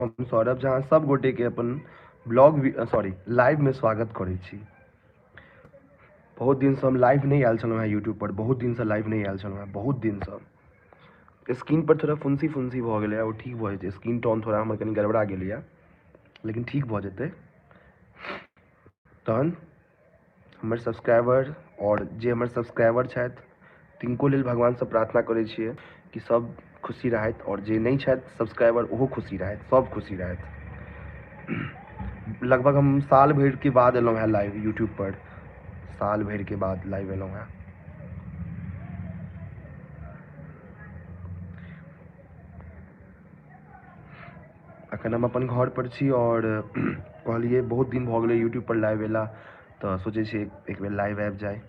हम सौरभ झा सब गोटे के अपन ब्लॉग सॉरी लाइव में स्वागत करै छी। बहुत दिनसँ हम लाइव नहि आयल छलहुँ हेँ यूट्यूब पर, बहुत दिनसँ लाइव नहि आयल छलहुँ हेँ, बहुत दिनसँ। स्क्रीन पर थोड़ा फुंसी फुंसी भऽ गेलै, ओ ठीक भऽ जेतै। स्क्रीन टोन थोड़ा हमर कनि गड़बड़ा गेलैए, लेकिन ठीक भऽ जेतै। तहन हमर सब्सक्राइबर आओर जे हमर सब्सक्राइबर छथि तिनको लेल भगवानसँ प्रार्थना करै छियै कि सब खुशी रहथि, आओर जे नहि छथि सब्सक्राइबर ओहो खुशी रहथि, सब खुशी रहथि। लगभग हम साल भरिके बाद एलहुँ हेँ लाइव यूट्यूब पर, साल भरिके बाद लाइव एलहुँ हेँ। अखन हम अपन घर पर छी और कहलियै बहुत दिन भऽ गेलै यूट्यूब पर लाइव एला, तऽ सोचै छियै एक बेर लाइव आबि जाय।